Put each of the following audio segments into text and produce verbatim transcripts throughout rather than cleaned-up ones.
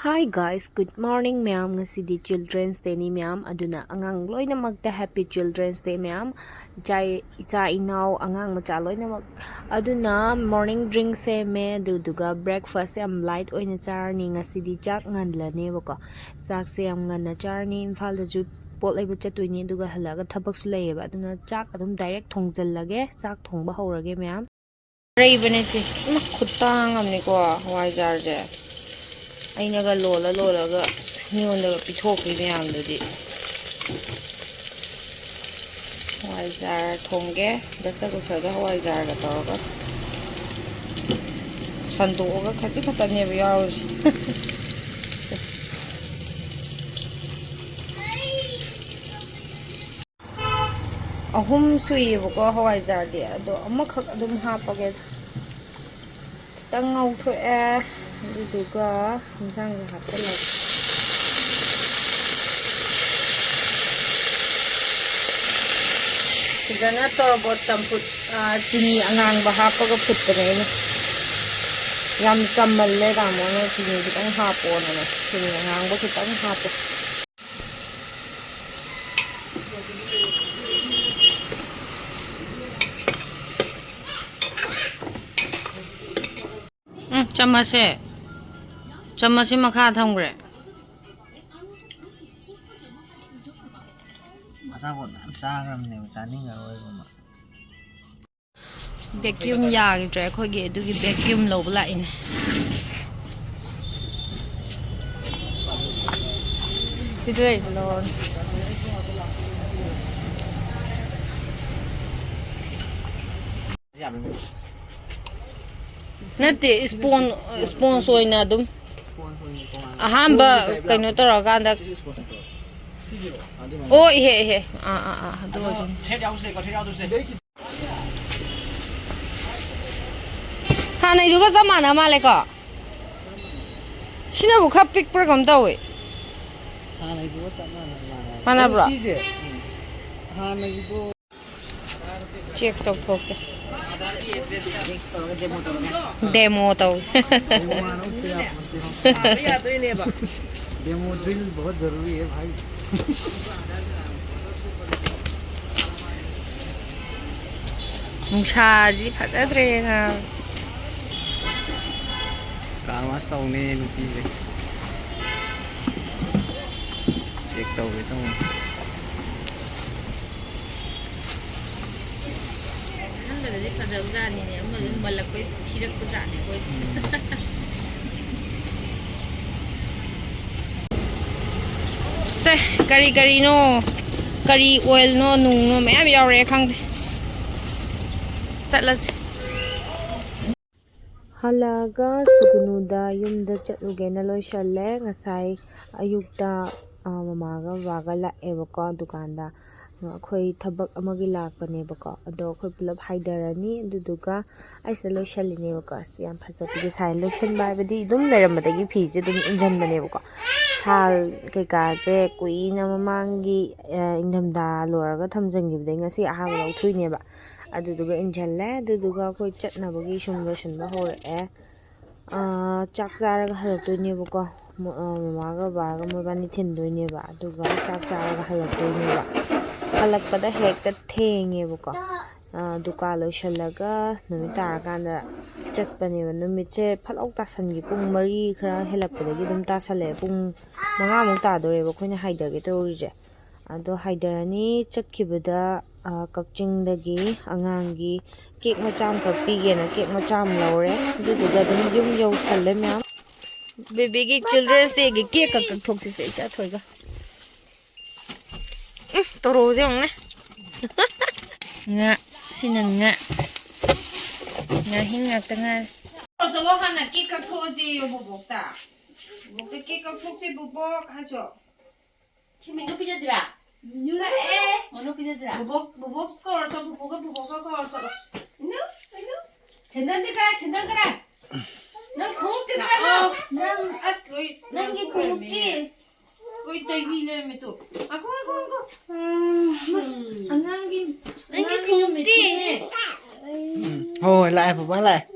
Hi guys, good morning ꯃꯌꯥꯝ꯫ ꯉꯁꯤꯗꯤ Children's Day ꯅꯤ ꯃꯌꯥꯝ, ꯑꯗꯨꯅ ꯑꯉꯥꯡ ꯂꯣꯏꯅꯃꯛꯇ Happy Children's Day ꯃꯌꯥꯝ꯫ ꯏꯆꯥ, ꯏꯆꯥ ꯏꯅꯥꯎ, ꯑꯉꯥꯡ ꯃꯆꯥ ꯂꯣꯏꯅꯃꯛ꯫ ꯑꯗꯨꯅ morning drink ꯁꯦꯝꯃꯦ, ꯑꯗꯨꯗꯨꯒ breakfast ꯁꯦ ꯌꯥꯝ light ꯑꯣꯏꯅ ꯆꯥꯔꯅꯤ꯫ ꯉꯁꯤꯗꯤ ꯆꯥꯛ ꯉꯜꯂꯅꯦꯕꯀꯣ꯫ ꯆꯥꯛꯁꯦ ꯌꯥꯝ ꯉꯟꯅ ꯆꯥꯔꯅꯤ꯫ ꯏꯝꯐꯥꯜꯗꯁꯨ ꯄꯣꯠ ꯂꯩꯕ ꯆꯠꯇꯣꯏꯅꯤ, ꯑꯗꯨꯒ ꯍꯜꯂꯛꯑꯒ ꯊꯕꯛꯁꯨ ꯂꯩꯌꯦꯕ꯫ ꯑꯗꯨꯅ ꯆꯥꯛ ꯑꯗꯨꯝ direct ꯊꯣꯡꯖꯜꯂꯒꯦ꯫ ꯆꯥꯛ ꯊꯣꯡꯕ ꯍꯧꯔꯒꯦ ꯃꯌꯥꯝ꯫ ꯑꯔꯩꯕꯅꯦ ꯁꯤ꯫ ꯏꯃꯥ, ꯈꯨꯇꯥꯡ ꯑꯃꯅꯤꯀꯣ ꯍꯋꯥꯏꯖꯥꯔꯁꯦ꯫ ꯑꯩꯅꯒ ꯂꯣꯜꯂ ꯂꯣꯜꯂꯒ ꯃꯤꯉꯣꯟꯗꯒ ꯄꯤꯊꯣꯛꯈꯤ ꯃꯌꯥꯝꯗꯨꯗꯤ꯫ ꯍꯋꯥꯏꯖꯥꯔ ꯊꯣꯡꯒꯦ꯫ ꯗꯁꯀꯨꯁꯒ ꯍꯋꯥꯏꯖꯥꯔꯒ ꯇꯧꯔꯒ ꯁꯟꯗꯣꯛꯑꯒ ꯈꯖꯤꯛ ꯈꯛꯇꯅꯦꯕ ꯌꯥꯎꯔꯤꯁꯦ꯫ ꯑꯍꯨꯝ ꯁꯨꯏꯌꯦꯕꯀꯣ ꯍꯋꯥꯏꯖꯥꯔꯗꯤ, ꯑꯗꯣ ꯑꯃꯈꯛ ꯑꯗꯨꯝ ꯍꯥꯞꯄꯒꯦ꯫ ꯈꯤꯇꯪ ꯉꯧꯊꯣꯛꯑꯦ, ꯑꯗꯨꯗꯨꯒ ꯏꯟꯁꯥꯡꯁꯦ ꯍꯥꯞꯆꯤꯜꯂꯒꯦ꯫ ꯐꯖꯅ ꯇꯣꯔꯕꯣꯠ ꯆꯝꯐꯨꯠ, ꯑ, ꯆꯤꯅꯤ ꯑꯉꯥꯡꯕ ꯍꯥꯞꯄꯒ ꯐꯨꯠꯄꯅꯦ ꯑꯩꯅ꯫ ꯌꯥꯝ ꯆꯝꯃꯜꯂꯦ ꯇꯥꯃꯣꯅ ꯆꯤꯅꯤ ꯈꯤꯇꯪ ꯍꯥꯞꯄꯣꯅꯅꯦ, ꯆꯤꯅꯤ ꯑꯉꯥꯡꯕ ꯈꯤꯇꯪ ꯍꯥꯞꯄꯦ꯫ ꯎꯝ, ꯆꯥꯃꯁꯁꯦ, ꯆꯥꯃꯁꯁꯦ ꯃꯈꯥ ꯊꯝꯈ꯭ꯔꯦ꯫ ꯑꯆꯥꯄꯣꯠ ꯃꯌꯥꯝ ꯆꯥꯈ꯭ꯔꯕꯅꯦꯕ, ꯆꯥꯅꯤꯡꯉꯔꯣꯏꯕ ꯑꯃ꯫ Vacuum ꯌꯥꯈꯤꯗ꯭ꯔꯦ ꯑꯩꯈꯣꯏꯒꯤ, ꯑꯗꯨꯒꯤ vacuum ꯂꯧꯕ ꯂꯥꯛꯏꯅꯦ꯫ ꯁꯤꯗ ꯂꯩꯁꯤ ꯂꯧꯔꯣꯅꯦ꯫ ꯅꯠꯇꯦ, ꯏꯁꯄꯣꯟ, ꯏꯁꯄꯣꯟꯁ ꯑꯣꯏꯅ ꯑꯗꯨꯝ ꯑꯍꯥꯟꯕ ꯀꯩꯅꯣ ꯇꯧꯔꯀꯥꯟꯗ꯫ ꯑꯣ, ꯏꯍꯦ, ꯏꯍꯦ꯫ ꯑꯥ, ꯑꯥ, ꯑꯥ, ꯑꯗꯨ ꯑꯣꯏꯗꯣꯏꯅꯤ꯫ ꯍꯥꯟꯅꯩꯗꯨꯒ ꯆꯞ ꯃꯥꯟꯅ ꯃꯥꯜꯂꯦꯀꯣ꯫ ꯁꯤꯅꯕꯨ ꯈꯔ ꯄꯤꯛꯄ꯭ꯔꯥ ꯀꯩꯅꯣꯝ ꯇꯧꯋꯦ꯫ ꯍꯥꯟꯅꯩꯗꯨꯒ ꯆꯞ ꯃꯥꯟꯅ ꯃꯥꯟꯅꯕ꯫ ꯃꯥꯟꯅꯕ꯭ꯔꯣ? ꯑꯗꯣ ꯁꯤꯁꯦ, ꯎꯝ, ꯍꯥꯟꯅꯒꯤꯗꯣ꯫ Check ꯇꯧꯊꯣꯛꯀꯦ꯫ ꯗꯦꯃꯣ ꯇꯧ꯫ ꯗꯦꯃꯣ ꯗ꯭ꯔꯤꯜ ꯕꯍꯨꯠ ꯖꯔꯨꯔꯤ ꯍꯦ ꯚꯥꯏ꯫ ꯅꯨꯡꯁꯥꯁꯤ ꯐꯖꯗ꯭ꯔꯦꯅ꯫ ꯀꯥꯔ ꯋꯥꯁ ꯇꯧꯅꯦ ꯅꯨꯄꯤꯁꯦ꯫ ꯆꯦꯛ ꯇꯧꯒꯦ ꯇꯧꯅꯤ꯫ ꯑꯍꯥꯟꯕꯗꯗꯤ ꯐꯖꯕꯖꯥꯠꯅꯤꯅꯦ, ꯑꯃꯗꯨ ꯃꯜꯂꯛꯄꯩ ꯊꯤꯔꯛꯄꯖꯥꯠꯅꯦ ꯑꯩꯈꯣꯏꯁꯦ꯫ ꯁꯦ, ꯀꯔꯤ ꯀꯔꯤꯅꯣ, ꯀꯔꯤ ꯑꯣꯏꯜꯅꯣ ꯅꯨꯡꯅꯣ ꯃꯌꯥꯝ ꯌꯥꯎꯔꯛꯑꯦ ꯈꯪꯗꯦ꯫ ꯆꯠꯂꯁꯤ꯫ ꯍꯜꯂꯛꯑꯒ ꯁꯨꯒꯨꯅꯨꯗ ꯌꯨꯝꯗ ꯆꯠꯂꯨꯒꯦꯅ ꯂꯣꯏꯁꯜꯂꯦ꯫ ꯉꯁꯥꯏ ꯑꯌꯨꯛꯇ, ꯑ, ꯃꯃꯥꯒ ꯕꯕꯥꯒ ꯂꯥꯛꯑꯦꯕꯀꯣ ꯗꯨꯀꯥꯟꯗ꯫ ꯑꯩꯈꯣꯏ ꯊꯕꯛ ꯑꯃꯒꯤ ꯂꯥꯛꯄꯅꯦꯕꯀꯣ꯫ ꯑꯗꯣ ꯑꯩꯈꯣꯏ ꯄꯨꯂꯞ ꯍꯥꯏꯗꯔꯅꯤ꯫ ꯑꯗꯨꯗꯨꯒ ꯑꯩꯁꯦ ꯂꯣꯏꯁꯜꯂꯤꯅꯦꯕꯀꯣ꯫ ꯑꯁ, ꯌꯥꯝ ꯐꯖꯕꯤꯗ ꯁꯥꯏ꯫ ꯂꯣꯏꯁꯟꯕ ꯍꯥꯏꯕꯗꯤ ꯑꯗꯨꯝ ꯂꯩꯔꯝꯕꯗꯒꯤ ꯐꯤꯁꯦ ꯑꯗꯨꯝ ꯏꯟꯖꯟꯕꯅꯦꯕꯀꯣ꯫ ꯁꯥꯜ ꯀꯩꯀꯥꯁꯦ ꯀꯨꯏꯅ ꯃꯃꯥꯡꯒꯤ, ꯑ, ꯏꯪꯊꯝꯊꯥ ꯂꯣꯏꯔꯒ ꯊꯝꯖꯟꯈꯤꯕꯗꯩ ꯉꯁꯤ ꯑꯍꯥꯟꯕ ꯂꯧꯊꯣꯛꯏꯅꯦꯕ꯫ ꯑꯗꯨꯗꯨꯒ ꯏꯟꯖꯜꯂꯦ꯫ ꯑꯗꯨꯗꯨꯒ ꯑꯩꯈꯣꯏ ꯆꯠꯅꯕꯒꯤ ꯁꯨꯝ ꯂꯣꯏꯁꯟꯕ ꯍꯧꯔꯛꯑꯦ꯫ ꯑ, ꯆꯥꯛ ꯆꯥꯔꯒ ꯍꯜꯂꯛꯇꯣꯏꯅꯦꯕꯀꯣ꯫ ꯃ-, ꯑ, ꯃꯃꯥꯒ ꯕꯕꯥꯒ ꯃꯣꯏꯕꯥꯅꯤ ꯊꯤꯟꯗꯣꯏꯅꯦꯕ꯫ ꯑꯗꯨꯒ ꯆꯥꯛ ꯆꯥꯔꯒ ꯍꯜꯂꯛꯇꯣꯏꯅꯦꯕ꯫ ꯍꯜꯂꯛꯄꯗ ꯍꯦꯛꯇ ꯊꯦꯡꯉꯦꯕꯀꯣ꯫ ꯑ, ꯗꯨꯀꯥꯟ ꯂꯣꯏꯁꯜꯂꯒ ꯅꯨꯃꯤꯠ ꯇꯥꯔꯀꯥꯟꯗ ꯆꯠꯄꯅꯦꯕ꯫ ꯅꯨꯃꯤꯠꯁꯦ ꯐꯠꯂꯥꯎ ꯇꯥꯁꯟꯈꯤ꯫ ꯄꯨꯡ ꯃꯔꯤ ꯈꯔ ꯍꯦꯜꯂꯛꯄꯗꯒꯤ ꯑꯗꯨꯝ ꯇꯥꯁꯜꯂꯛꯑꯦ꯫ ꯄꯨꯡ ꯃꯉꯥꯃꯨꯛ ꯇꯥꯗꯣꯔꯦꯕ ꯑꯩꯈꯣꯏꯅ ꯍꯥꯏꯗꯒꯦ ꯇꯧꯔꯤꯁꯦ꯫ ꯑꯗꯣ ꯍꯥꯏꯗꯔꯅꯤ꯫ ꯆꯠꯈꯤꯕꯗ, ꯑ, ꯀꯛꯆꯤꯡꯗꯒꯤ ꯑꯉꯥꯡꯒꯤ ꯀꯦꯛ ꯃꯆꯥ ꯑꯃꯈꯛ ꯄꯤꯒꯦꯅ ꯀꯦꯛ ꯃꯆꯥ ꯑꯃ ꯂꯧꯔꯦ꯫ ꯑꯗꯨꯗꯨꯒ ꯑꯗꯨꯝ ꯌꯨꯝ ꯌꯧꯁꯜꯂꯦ ꯃꯌꯥꯝ꯫ ꯕꯦꯕꯤꯒꯤ ꯆꯤꯜꯗ꯭ꯔꯦꯟꯁ ꯗꯦꯒꯤ ꯀꯦꯛ ꯈꯛ ꯀꯛꯊꯣꯛꯁꯤꯁꯦ, ꯏꯆꯥ ꯊꯣꯏꯒ꯫ ꯎꯝ, ꯇꯣꯔꯣꯁꯦ ꯌꯦꯡꯉꯨꯅꯦ꯫ ꯉꯥ, ꯁꯤꯅ ꯉꯥ꯫ ꯉꯥꯍꯤꯡ ꯉꯥꯛꯇ ꯉꯥꯏꯔꯦ꯫ ꯆꯠꯂꯣ, ꯍꯥꯟꯅ ꯀꯦꯛ ꯀꯛꯊꯣꯛꯑꯁꯦꯌꯣ ꯕꯣꯕꯣꯛꯇ꯫ ꯕꯣꯕꯣꯛꯇ ꯀꯦꯛ ꯀꯛꯊꯣꯛꯁꯦ ꯕꯣꯕꯣꯛ ꯍꯥꯏꯁꯣ꯫ ꯁꯤ ꯃꯤꯅꯨ ꯄꯤꯖꯁꯤꯔꯥ? ꯃꯤꯅꯨ ꯂꯥꯛꯑꯦ꯫ ꯃꯤꯅꯨ ꯄꯤꯖꯁꯤꯔꯥ? ꯕꯣꯕꯣꯛ, ꯕꯣꯕꯣꯛ ꯀꯧꯔ ꯆꯠꯂꯣ, ꯕꯣꯕꯣꯛꯀ ꯕꯣꯕꯣꯛꯀ ꯀꯧꯔ ꯆꯠꯂꯣ꯫ ꯃꯤꯅꯨ, ꯃꯤꯅꯨ꯫ ꯁꯦꯟꯗꯜꯗꯤ ꯀꯗꯥꯏ, ꯁꯦꯟꯗꯜ ꯀꯗꯥꯏ? ꯅꯪ ꯈꯣꯡꯎꯞꯇꯤ ꯀꯗꯥꯏꯅꯣ? ꯂꯥꯛꯑꯣ꯫ ꯅꯪ ꯑꯁ, ꯂꯣꯏ ꯅꯪꯒꯤ ꯈꯣꯡꯎꯞꯇꯤ? ꯂꯣꯏ ꯇꯩꯕꯤ ꯂꯩꯔꯝꯃꯦ ꯇꯨ꯫ ꯉꯥꯏꯈꯣ, ꯉꯥꯏꯈꯣ, ꯉꯥꯏꯈꯣ꯫ ꯎꯝ꯫ ꯑꯉꯥꯡꯒꯤ, ꯅꯪꯒꯤ ꯑꯉꯥꯡꯒꯤ ꯈꯣꯡꯎꯞꯇꯤ? ꯅꯨꯃꯤꯠꯀꯤꯅꯦ꯫ ꯎꯝ꯫ ꯍꯣꯏ, ꯍꯣꯏ, ꯂꯥꯛꯑꯦ, ꯕꯕꯥ ꯂꯥꯛꯑꯦ꯫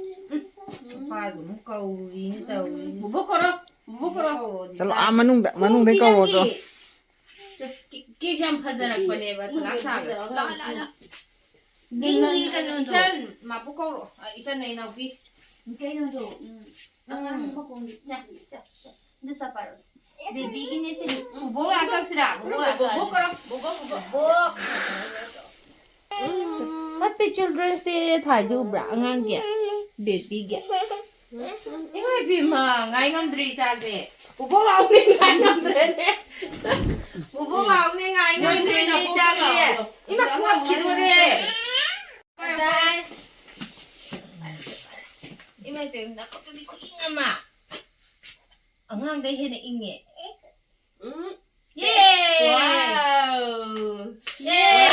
ꯅꯨꯄꯥꯁꯨ ꯑꯃꯨꯛ ꯀꯧꯔꯤꯅꯤ ꯇꯧꯔꯤꯅꯤ꯫ ꯕꯨꯕꯣꯛ ꯀꯧꯔꯣ, ꯕꯨꯕꯣꯛ ꯀꯧꯔꯣ꯫ ꯆꯠꯂꯣ, ꯑꯥ ꯃꯅꯨꯡꯗ, ꯃꯅꯨꯡꯗꯩ ꯀꯧꯔꯣ ꯆꯣ꯫ ꯀꯦꯛ ꯌꯥꯝ ꯐꯖꯔꯛꯄꯅꯦꯕ, ꯁꯂꯥ ꯁꯥꯒ꯫ ꯂꯥ, ꯂꯥ, ꯂꯥ꯫ ꯅꯤꯡꯉꯤ ꯀꯩꯅꯣꯗꯣ꯫ ꯏꯆꯟ, ꯃꯥꯕꯨ ꯀꯧꯔꯣ꯫ ꯑ, ꯏꯆꯟ ꯏꯅꯥꯎꯄꯤ꯫ ꯀꯩꯅꯣꯗꯣ, ꯎꯝ, ꯑꯉꯥꯡ ꯎꯝ꯫ ꯃꯈꯣꯡꯒꯤ꯫ ꯆꯥ, ꯆꯥ, ꯆꯥ꯫ ꯑꯗꯨ ꯆꯥ ꯄꯥꯏꯔꯣ꯫ ꯕꯦꯕꯤꯒꯤꯅꯦ ꯁꯤꯗꯤ꯫ ꯕꯨꯕꯣꯛ ꯂꯥꯛꯑ ꯀꯛꯁꯤꯔꯥ? ꯕꯨꯕꯣꯛ ꯂꯥꯛꯑ ꯀꯛꯑꯁꯤ꯫ ꯕꯨꯕꯣꯛ ꯀꯧꯔꯣ, ꯕꯨꯕꯣꯛ, ꯕꯨꯕꯣꯛ꯫ ꯕꯨꯕꯣꯛ꯫ Happy Children's Day ꯊꯥꯏꯁꯦ ꯎꯕ꯭ꯔꯥ? ꯑꯉꯥꯡꯒꯤ? ꯕꯦꯕꯤꯒꯤ꯫ ꯏꯃꯥ ꯏꯕꯦꯝꯃ, ꯉꯥꯏ ꯉꯝꯗ꯭ꯔꯦ ꯏꯆꯥꯁꯦ꯫ ꯕꯨꯕꯣꯛ ꯂꯥꯛꯑꯣꯅꯦ, ꯉꯥꯏ ꯉꯝꯗ꯭ꯔꯦꯅꯦ꯫ ꯕꯨꯕꯣꯛ ꯂꯥꯛꯑꯣꯅꯦ, ꯉꯥꯏ ꯉꯝꯗ꯭ꯔꯦꯅꯦ ꯏꯆꯥꯁꯦ꯫ ꯏꯃꯥ ꯀꯣꯠꯈꯤꯗꯣꯔꯦ꯫ ꯏꯃꯥ ꯏꯕꯦꯝꯃ, ꯅꯈꯨꯠꯇꯨꯗꯤ ꯈꯨꯏꯪ ꯑꯃ꯫ ꯑꯉꯥꯡꯗꯩ ꯍꯦꯟꯅ ꯏꯪꯉꯦ꯫ ꯎꯝ꯫ ꯌꯦ! ꯋꯥꯎ! ꯌꯦ! ꯋꯥꯎ!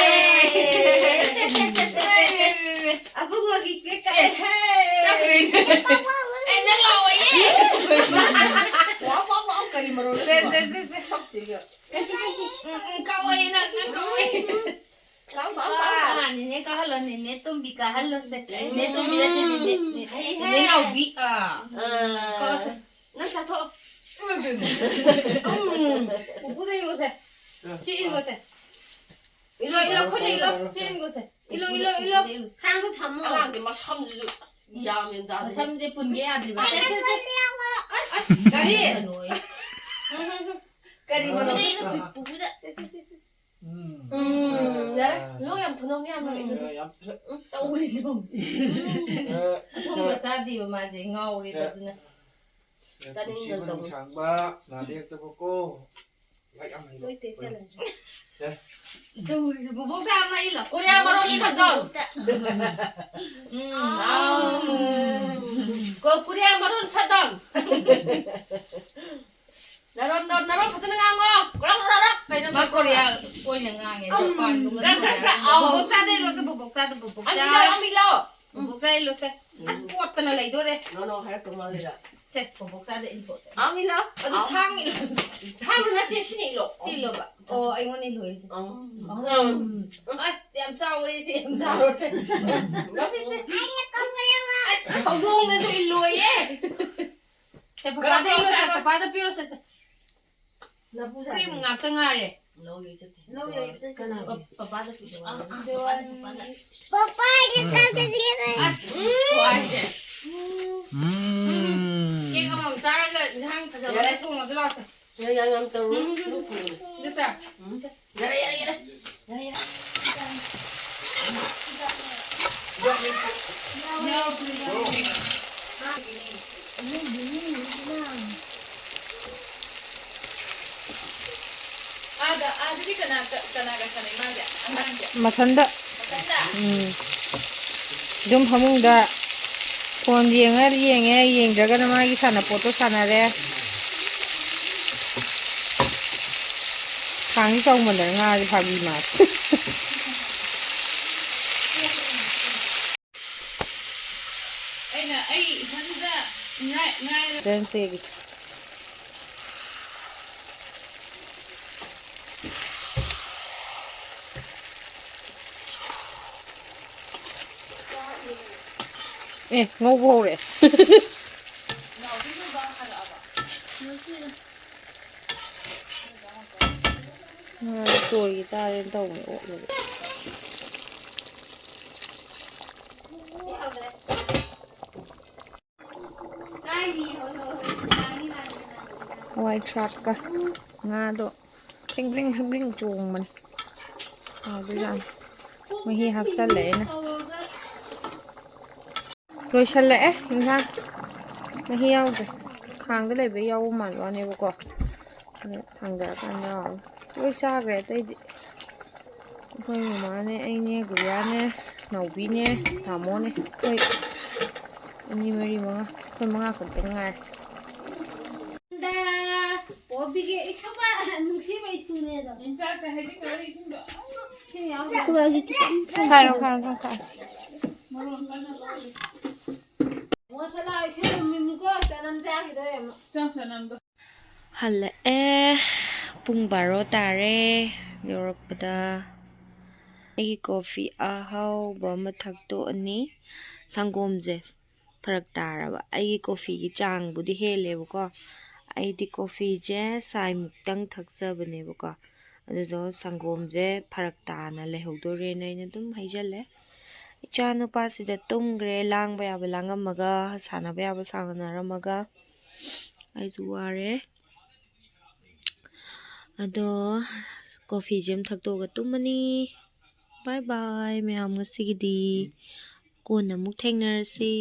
ꯑꯕꯨꯡꯉꯣꯒꯤ ꯀꯦꯛ ꯀꯛꯑꯦ꯫ ꯆꯠꯈ꯭ꯔꯦ꯫ ꯑꯦ, ꯅꯪ ꯂꯥꯛꯑꯣꯌꯦ꯫ ꯋꯥꯎ, ꯋꯥꯎ, ꯋꯥꯎ, ꯀꯔꯤ ꯃꯔꯣꯜꯅꯣ? ꯁꯦ, ꯁꯦ, ꯁꯦ, ꯁꯦ꯫ ꯁꯛꯁꯤꯒ꯫ ꯎꯝ, ꯎꯝ, ꯀꯛꯑꯣꯌꯦ, ꯅꯪ, ꯅꯪ ꯀꯛꯑꯣꯌꯦ꯫ ꯂꯥꯎ, ꯂꯥꯎ, ꯂꯥꯎ, ꯂꯥꯎ꯫ ꯑꯥ, ꯅꯦꯅꯦ ꯀꯥꯍꯜꯂꯣ, ꯅꯦꯅꯦ ꯇꯣꯝꯕꯤ ꯀꯥꯍꯜꯂꯣꯁꯦ꯫ ꯅꯦꯅꯦ ꯇꯣꯝꯕꯤ ꯅꯠꯇꯦ, ꯅꯦꯅꯦ, ꯅꯦ-, ꯍꯩ, ꯅꯦꯅꯦ ꯍꯩ꯫ ꯅꯥꯎꯕꯤ꯫ ꯑꯥ꯫ ꯑꯥ꯫ ꯀꯛꯑꯣꯁꯦ꯫ ꯅꯪ ꯆꯥꯊꯣꯛꯑꯣ꯫ ꯏꯃꯥ ꯏꯕꯦꯝꯃ꯫ ꯎꯝ꯫ ꯄꯨꯄꯨꯗ ꯏꯜꯂꯣꯁꯦ꯫ ꯁꯤ ꯏꯜꯂꯣꯁꯦ꯫ ꯏꯜꯂꯣ, ꯏꯜꯂꯣ, ꯈꯨꯠꯅ ꯏꯜꯂꯣ꯫ ꯁꯤ ꯏꯜꯂꯣꯁꯦ꯫ ꯏꯜꯂꯣ, ꯏꯜꯂꯣ, ꯏꯜꯂꯣ꯫ ꯊꯥꯡꯗꯣ ꯊꯝꯃꯣ꯫ ꯑꯉꯥꯡꯒꯤ ꯃꯁꯝꯁꯤꯁꯨ ꯑꯁ ꯒ꯭ꯌꯥꯟ ꯃꯦꯟ ꯇꯥꯗꯦ꯫ ꯃꯁꯝꯁꯦ ꯄꯨꯟꯒꯦ ꯌꯥꯗ꯭ꯔꯤꯕ꯫ ꯁꯦ, ꯁꯦ, ꯁꯦ꯫ ꯑꯁ, ꯀꯔꯤ? ꯀꯩꯅꯣꯌꯦ꯫ ꯀꯔꯤ ꯃꯔꯝ? ꯄꯨꯄꯨꯗ꯫ ꯁꯦ, ꯁꯦ, ꯁꯦ, ꯁꯦ꯫ ꯎꯝ꯫ ꯎꯝ, ꯌꯥꯔꯦ꯫ ꯂꯣꯛ ꯌꯥꯝ ꯊꯨꯡꯅꯕꯅꯤ ꯌꯥꯝ ꯅꯣꯛꯏꯗꯨꯅ꯫ ꯎꯝ, ꯌꯥꯝ ꯊꯨꯅ꯫ ꯎꯝ, ꯇꯧꯔꯤꯁꯦ ꯌꯦꯡꯉꯨ꯫ ꯑꯦ, ꯑꯊꯨꯝꯕ ꯆꯥꯗꯦꯕ ꯃꯥꯁꯦ, ꯉꯥꯎꯔꯦꯕ ꯑꯦ, ꯑꯗꯨꯅ꯫ ꯑꯦ, ꯆꯥꯅꯤꯡꯗꯅ ꯄꯨꯟꯁꯤꯕ ꯇꯧꯕꯅꯤ꯫ ꯅꯨꯡꯁꯥꯡꯕ, ꯅꯥꯗ ꯌꯦꯛꯇꯕꯀꯣ꯫ ꯂꯥꯏꯔꯤꯛ ꯌꯥꯝ ꯍꯩꯕ꯫ ꯂꯣꯏ ꯇꯩꯁꯜꯂꯦ꯫ ꯑꯦ꯫ ꯇꯧꯔꯤꯁꯦ, ꯕꯣꯕꯣꯛꯇ ꯑꯃ ꯏꯜꯂꯣ꯫ ꯀꯣꯔꯤꯌꯥ ꯃꯔꯣꯟ ꯁꯛꯇꯝ꯫ ꯎꯝ, ꯑꯥꯎ꯫ ꯀꯣ-, ꯀꯣꯔꯤꯌꯥ ꯃꯔꯣꯟ ꯁꯛꯇꯝ꯫ ꯅꯔꯣꯟ, ꯅꯔꯣꯟ, ꯅꯔꯣꯟ ꯐꯖꯅ ꯉꯥꯡꯉꯣ꯫ ꯀ꯭ꯔꯣꯛ, ꯀ꯭ꯔꯣꯛ, ꯀ꯭ꯔꯣꯛ꯫ ꯀꯩꯅꯣ ꯃꯥ ꯇꯧꯕ? ꯀꯣꯔꯤꯌꯥ ꯑꯣꯏꯅ ꯉꯥꯡꯉꯦ, ꯎꯝ, ꯖꯄꯥꯟꯒꯨꯝꯕ ꯀ꯭ꯔꯛ, ꯀ꯭ꯔꯛ, ꯀ꯭ꯔꯛ, ꯀꯣꯔꯤꯌꯥꯒꯨꯝꯕ꯫ ꯑꯥꯎ꯫ ꯕꯣꯕꯣꯛ ꯆꯥꯗ ꯏꯜꯂꯣꯁꯦ, ꯕꯣꯕꯣꯛ ꯆꯥꯗ, ꯕꯣꯕꯣꯛ ꯑꯃ ꯆꯥ꯫ ꯏꯜꯂꯣ, ꯑꯃ ꯏꯜꯂꯣ꯫ ꯎꯝ꯫ ꯕꯣꯕꯣꯛ ꯆꯥ ꯏꯜꯂꯣꯁꯦ꯫ ꯑꯁ, ꯎꯝ꯫ ꯀꯣꯠꯇꯅ ꯂꯩꯗꯣꯔꯦ꯫ ꯅꯣ, ꯅꯣ, ꯍꯥꯏꯔꯛꯇꯧ ꯃꯥꯜꯂꯤꯗ꯫ ꯁꯦ, ꯕꯣꯕꯣꯛ ꯆꯥꯗ ꯏꯜꯂꯣ꯫ ꯑꯥ, ꯏꯜꯂꯣ꯫ ꯑꯗꯨ ꯑꯥ꯫ ꯊꯥꯡ ꯏꯜꯂꯣ꯫ ꯊꯥꯡꯗꯣ ꯅꯠꯇꯦ, ꯁꯤꯅ ꯏꯜꯂꯣ꯫ ꯁꯤ ꯏꯜꯂꯣꯕ꯫ ꯑꯣ, ꯑꯩꯉꯣꯟꯗ ꯏꯜꯂꯣ ꯍꯥꯏꯁꯦ꯫ ꯑꯥ꯫ ꯑꯥ꯫ ꯑꯥ꯫ ꯑꯁ, ꯌꯥꯝ ꯆꯥꯎꯋꯦ, ꯁꯤ ꯌꯥꯝ ꯆꯥꯎꯔꯣ, ꯁꯦ꯫ ꯁꯤ, ꯁꯤ꯫ ꯑꯁ, ꯍꯧꯗꯣꯡꯗꯁꯨ ꯏꯜꯂꯣꯌꯦ꯫ ꯁꯦ, ꯄꯄꯥꯗ ꯏꯜꯂꯣ, ꯁꯦ, ꯄꯄꯥꯗ ꯄꯤꯔꯣ, ꯁꯦ, ꯁꯦ꯫ ꯂꯐꯨ ꯆꯥꯗꯣꯏꯅꯦ꯫ ꯀ꯭ꯔꯤꯝ ꯉꯥꯛꯇ ꯉꯥꯏꯔꯦ꯫ ꯂꯧ ꯌꯩ ꯆꯠꯇꯦ꯫ ꯂꯧ ꯌꯩ ꯆꯠꯇꯦ꯫ ꯀꯅꯥ? ꯄ-, ꯄꯄꯥꯗ ꯄꯤꯔꯛꯑꯣ꯫ ꯑꯥ, ꯑꯥ, ꯄꯄꯥꯗ, ꯄꯄꯥꯗ꯫ ꯄꯄꯥꯒꯤ ꯆꯥꯛ ꯆꯥꯁꯤꯔꯦ꯫ ꯑꯁ, ꯈ꯭ꯋꯥꯏꯁꯦ꯫ ꯎꯝ꯫ ꯀꯦꯛ ꯑꯃꯃꯝ ꯆꯥꯔꯒ ꯏꯟꯁꯥꯡ ꯐꯖꯕ ꯌꯥꯔꯦ꯫ ꯊꯣꯡꯉꯁꯤ ꯂꯥꯛꯑꯣ꯫ ꯌꯥꯔꯦ, ꯌꯥꯔꯦ, ꯌꯥꯝ ꯇꯧꯔꯨ꯫ ꯎꯝ, ꯎꯝ, ꯎꯝ꯫ ꯏꯟꯗꯣ ꯁꯥꯔ꯫ ꯎꯝ꯫ ꯌꯥꯔꯦ, ꯌꯥꯔꯦ, ꯌꯥꯔꯦ꯫ ꯌꯥꯔꯦ, ꯌꯥꯔꯦ꯫ ꯑꯥꯗ, ꯑꯥꯗꯗꯤ ꯀꯅꯥ, ꯀ-, ꯀꯅꯥꯒ ꯁꯥꯟꯅꯩ ꯃꯥꯗꯤ? ꯑꯉꯥꯡꯁꯦ? ꯃꯊꯟꯗ꯫ ꯃꯊꯟꯗ? ꯎꯝ꯫ ꯑꯗꯨꯝ ꯐꯃꯨꯡꯗ ꯐꯣꯟ ꯌꯦꯡꯉ ꯌꯦꯡꯉꯦ, ꯌꯦꯡꯗ꯭ꯔꯒꯅ ꯃꯥꯒꯤ ꯁꯥꯟꯅꯄꯣꯠꯇꯣ ꯁꯥꯟꯅꯔꯦ꯫ ꯈꯥꯡꯁꯤ ꯆꯥꯎꯃꯟꯗꯅ ꯉꯥꯁꯦ ꯐꯥꯒꯤ ꯃꯥꯜꯂꯦ꯫ ꯑꯩꯅ ꯑꯩ ꯏꯊꯟꯗ ꯉꯥꯏ-, ꯉꯥꯏꯔ- Friends Day ꯒꯤ꯫ ꯑꯦ, ꯉꯧꯕ ꯍꯧꯔꯦ꯫ ꯉꯥꯏ ꯇꯣꯏꯒꯤ ꯇꯥꯔꯦꯅ ꯇꯧꯕꯅꯦ ꯑꯣꯠꯂꯒ꯫ ꯍꯋꯥꯏ ꯊ꯭ꯔꯥꯛꯀ ꯉꯥꯗꯣ ꯐ꯭ꯔꯤꯡ ꯐ꯭ꯔꯤꯡ ꯐ꯭ꯔꯤꯡ ꯐ꯭ꯔꯤꯡ ꯆꯣꯡꯕꯅꯦ꯫ ꯍꯥꯎꯗꯣꯏꯖꯥꯠꯅꯤ꯫ ꯃꯍꯤ ꯍꯥꯞꯆꯜꯂꯦ ꯑꯩꯅ꯫ ꯂꯣꯏꯁꯜꯂꯛꯑꯦ ꯏꯟꯁꯥꯡ꯫ ꯃꯍꯤ ꯌꯥꯎꯗ꯭ꯔꯦ꯫ ꯈꯥꯡꯗ ꯂꯩꯕ ꯌꯥꯎꯕ ꯃꯥꯟꯕ ꯋꯥꯅꯦꯕꯀꯣ꯫ ꯑꯗꯣ ꯊꯥꯡꯗꯔꯀꯥꯟꯗ ꯌꯥꯎꯔꯅꯤ꯫ ꯂꯣꯏ ꯆꯥꯈ꯭ꯔꯦ ꯑꯇꯩꯗꯤ꯫ ꯑꯩꯈꯣꯏ ꯃꯃꯥꯅꯦ, ꯑꯩꯅꯦ, ꯒꯨꯔꯤꯌꯥꯅꯦ, ꯅꯥꯎꯕꯤꯅꯦ, ꯇꯥꯃꯣꯅꯦ꯫ ꯑꯩꯈꯣꯏ ꯑꯅꯤ, ꯃꯔꯤ, ꯃꯉꯥ꯫ ꯑꯩꯈꯣꯏ ꯃꯉꯥ ꯈꯛꯇ ꯉꯥꯏꯔꯦ꯫ ꯗ, ꯄꯣꯄꯤꯒꯤ ꯏꯁꯧꯕ ꯅꯨꯡꯁꯤꯕ ꯏꯁꯨꯅꯦ ꯑꯗꯣ꯫ ꯁꯤ ꯌꯥꯎꯗ꯭ꯔꯣ? ꯈꯥꯏꯔꯣ, ꯈꯥꯏꯔꯣ, ꯈꯥꯏꯔꯣ꯫ ꯃꯁꯥꯂꯥ ꯁꯦꯝꯃꯤꯃꯤꯀꯣ, ꯆꯅꯝ ꯆꯥꯈꯤꯗꯣꯔꯦ ꯑꯃꯨꯛ꯫ ꯆꯥꯛ ꯆꯅꯝꯗꯣ꯫ ꯍꯜꯂꯛꯑꯦ꯫ ꯄꯨꯡ ꯕꯥꯔꯣ ꯇꯥꯔꯦ ꯌꯧꯔꯛꯄꯗ꯫ ꯑꯩꯒꯤ ꯀꯣꯐꯤ ꯑꯍꯥꯎꯕ ꯑꯃ ꯊꯛꯇꯣꯛꯑꯅꯤ꯫ ꯁꯪꯒꯣꯝꯁꯦ ꯐꯔꯛ ꯇꯥꯔꯕ꯫ ꯑꯩꯒꯤ ꯀꯣꯐꯤꯒꯤ ꯆꯥꯡꯕꯨꯗꯤ ꯍꯦꯜꯂꯦꯕꯀꯣ꯫ ꯑꯩꯗꯤ ꯀꯣꯐꯤꯁꯦ ꯁꯥꯏꯃꯨꯛꯇꯪ ꯊꯛꯆꯕꯅꯦꯕꯀꯣ꯫ ꯑꯗꯨꯗꯣ ꯁꯪꯒꯣꯝꯁꯦ ꯐꯔꯛ ꯇꯥꯅ ꯂꯩꯍꯧꯗꯣꯔꯦꯅ ꯑꯩꯅ ꯑꯗꯨꯝ ꯍꯩꯖꯜꯂꯦ꯫ ꯏꯆꯥ ꯅꯨꯄꯥꯁꯤꯗ ꯇꯨꯝꯈ꯭ꯔꯦ, ꯂꯥꯡꯕ ꯌꯥꯕ ꯂꯥꯡꯉꯝꯃꯒ, ꯁꯥꯟꯅꯕ ꯌꯥꯕ ꯁꯥꯟꯅꯔꯝꯃꯒ꯫ ꯑꯩꯁꯨ ꯋꯥꯔꯦ꯫ ꯑꯗꯣ ꯀꯣꯐꯤꯁꯦ ꯑꯃ ꯊꯛꯇꯣꯛꯑꯒ ꯇꯨꯝꯃꯅꯤ꯫ ꯕꯥꯏ ꯕꯥꯏ ꯃꯌꯥꯝ, ꯉꯁꯤꯒꯤꯗꯤ꯫ ꯀꯣꯟꯅ ꯑꯃꯨꯛ ꯊꯦꯡꯅꯔꯁꯤ꯫